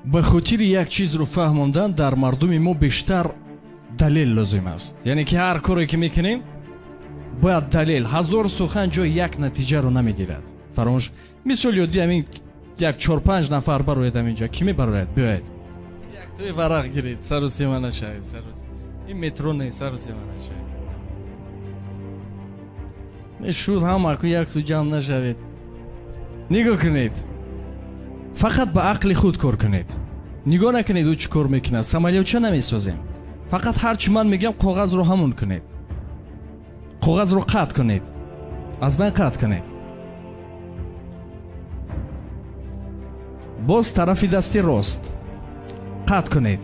Ба хотири як чизро фаҳмондан дар мардуми мо бештар далел лозим аст. Яъне ки ҳар коре ки мекунем бояд далел. Ҳазор сухан ҷои як натиҷаро намегирад. Фаромӯш. Мисол ёдӣ ҳамин як 4-5 нафар барояд ҳаминҷо. Ки мебарояд? Биёед. Як тои варақ гиред, сару сема нашавед, сару сема. Ин метро нест, сару сема нашавед. Шуд ҳама ку як су ҷамъ нашавед. Нигоҳ кунед. Фақат ба ақли худ кор кунед. Нигоҳ накунед ӯ чӣ кор мекунад. Самолётча намесозем. Фақат ҳар чӣ ман мегӯям коғазро ҳамон кунед. Коғазро қатъ кунед. Аз байн қатъ кунед. Боз тарафи дасти рост қатъ кунед.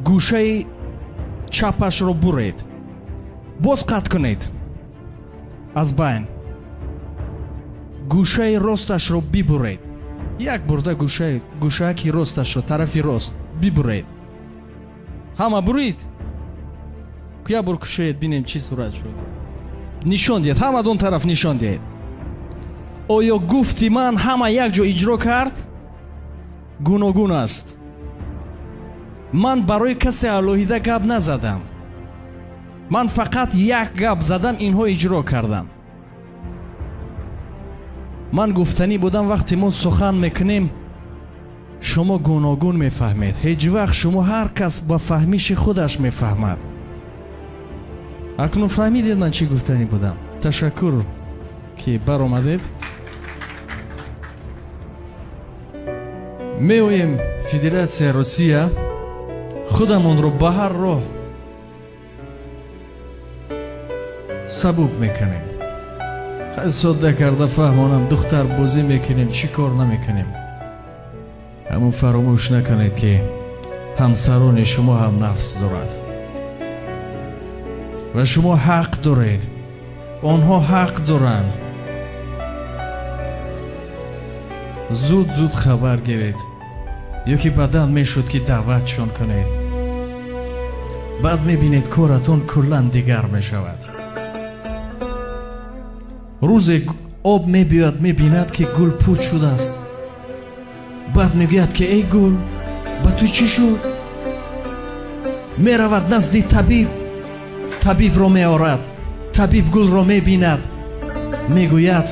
Гӯшаи чапашро буред. Боз қатъ кунед. Аз байн. Гӯшаи росташро бибуред. Як бурда гӯшаки росташро тарафи рост бибуред. Ҳама бурид? Як бор кушоед, бинем чӣ сурат шуд. Нишон диҳед, ҳама дон тараф нишон диҳед. Оё гуфти ман ҳама як ҷо иҷро кард? Гуногун аст. Ман барои касе алоҳида гап назадам. Ман фақат як гап задам, инҳо иҷро карданд. Ман гуфтанӣ будам, вақте мо сухан мекунем, шумо гуногун мефаҳмед. Ҳеҷ вақт шумо ҳар кас ба фаҳмиши худаш мефаҳмад. Акнун фаҳмидед ман чӣ гуфтанӣ будам? Ташаккур ки баромадед. Меоем Федератсия Русия, худамонро ба ҳар роҳ сабук мекунем. Хеле содда карда фаҳмонам, духтар бозӣ мекунем, чӣ кор намекунем. Аммо фаромӯш накунед ки ҳамсарони шумо ҳам нафс дорад ва шумо ҳақ доред, онҳо ҳақ доранд. Зуд-зуд хабар гиред, ё ки баъдан мешуд ки даъватшон кунед. Баъд мебинед коратон куллан дигар мешавад. Рӯзе об мебиёяд, мебинад ки гул пуч шудааст. Баъд мегӯяд ки эй гул, ба ту чӣ шуд? Меравад назди табиб, табибро меорад, табиб гулро мебинад, мегӯяд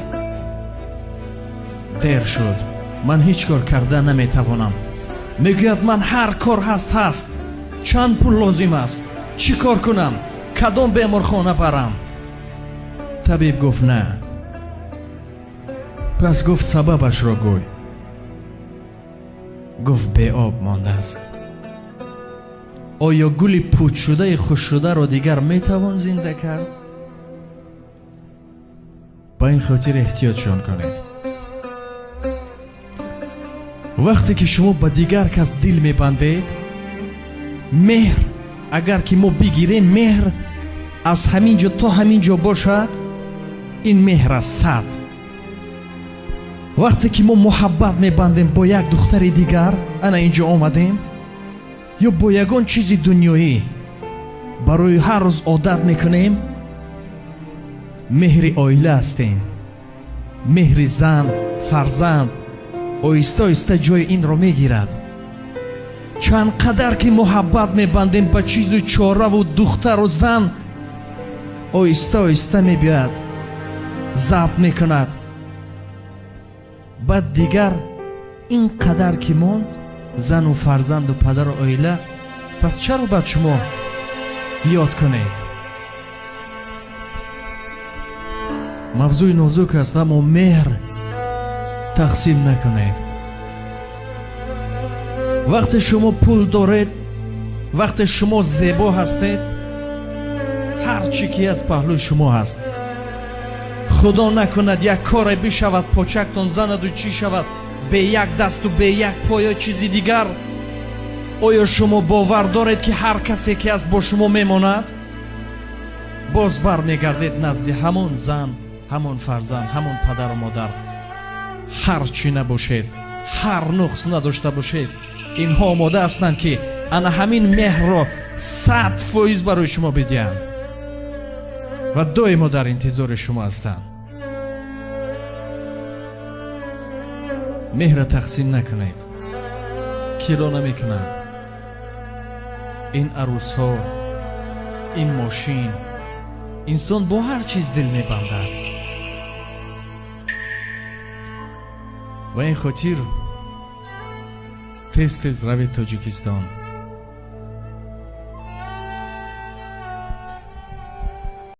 дер шуд, ман ҳеҷ кор карда наметавонам. Мегӯяд ман ҳар кор ҳаст, чанд пул лозим аст, чӣ кор кунам, кадом беморхона барам? Табиб гуфт на. Пас гуфт сабабашро гӯй. Гуфт беоб мондааст. Оё гули пучшудаи хушшударо дигар метавон зинда кард? Ба ин хотир эҳтиётшон кунед. Вақте ки шумо ба дигар кас дил мебандед, меҳр, агар ки мо бигирем, меҳр аз ҳамин ҷо то ҳамин ҷо бошад, ин меҳр аст 100. Вақте ки мо муҳаббат мебандем бо як духтари дигар, ана ин ҷо омадем, ё бо ягон чизи дунёӣ барои ҳар рӯз одат мекунем, меҳри оила ҳастем, меҳри зан, фарзанд оҳиста-оҳиста ҷои инро мегирад. Чанд қадар ки муҳаббат мебандем ба чизу чораву духтару зан, оҳиста-оҳиста мебиёяд, забт мекунад. Баъд дигар ин қадар ки монд зану фарзанду падару оила, пас чаро баъд шумо ёд кунед? Мавзӯи нозук аст, аммо меҳр тақсим накунед. Вақте шумо пул доред, вақте шумо зебо ҳастед, ҳар чӣ ки аз паҳлӯи шумо ҳаст. Худо накунад як коре бишавад, почактон занаду чӣ шавад, бе як дасту бе як по ё чизи дигар. Оё шумо бовар доред ки ҳар касе ки аст бо шумо мемонад? Боз бармегардед назди ҳамон зан, ҳамон фарзанд, ҳамон падару модар. Ҳар чӣ набошед, ҳар нуқс надошта бошед, инҳо омода ҳастанд ки ана ҳамин меҳрро 100% барои шумо бидиҳанд ва доимо дар интизори шумо ҳастанд. Меҳра тақсим накунед, кило намекунанд. Ин арӯсҳо, ин мошин, инсон бо ҳар чиз дил мебандад. Ва ин хотир тез тез равед Тоҷикистон.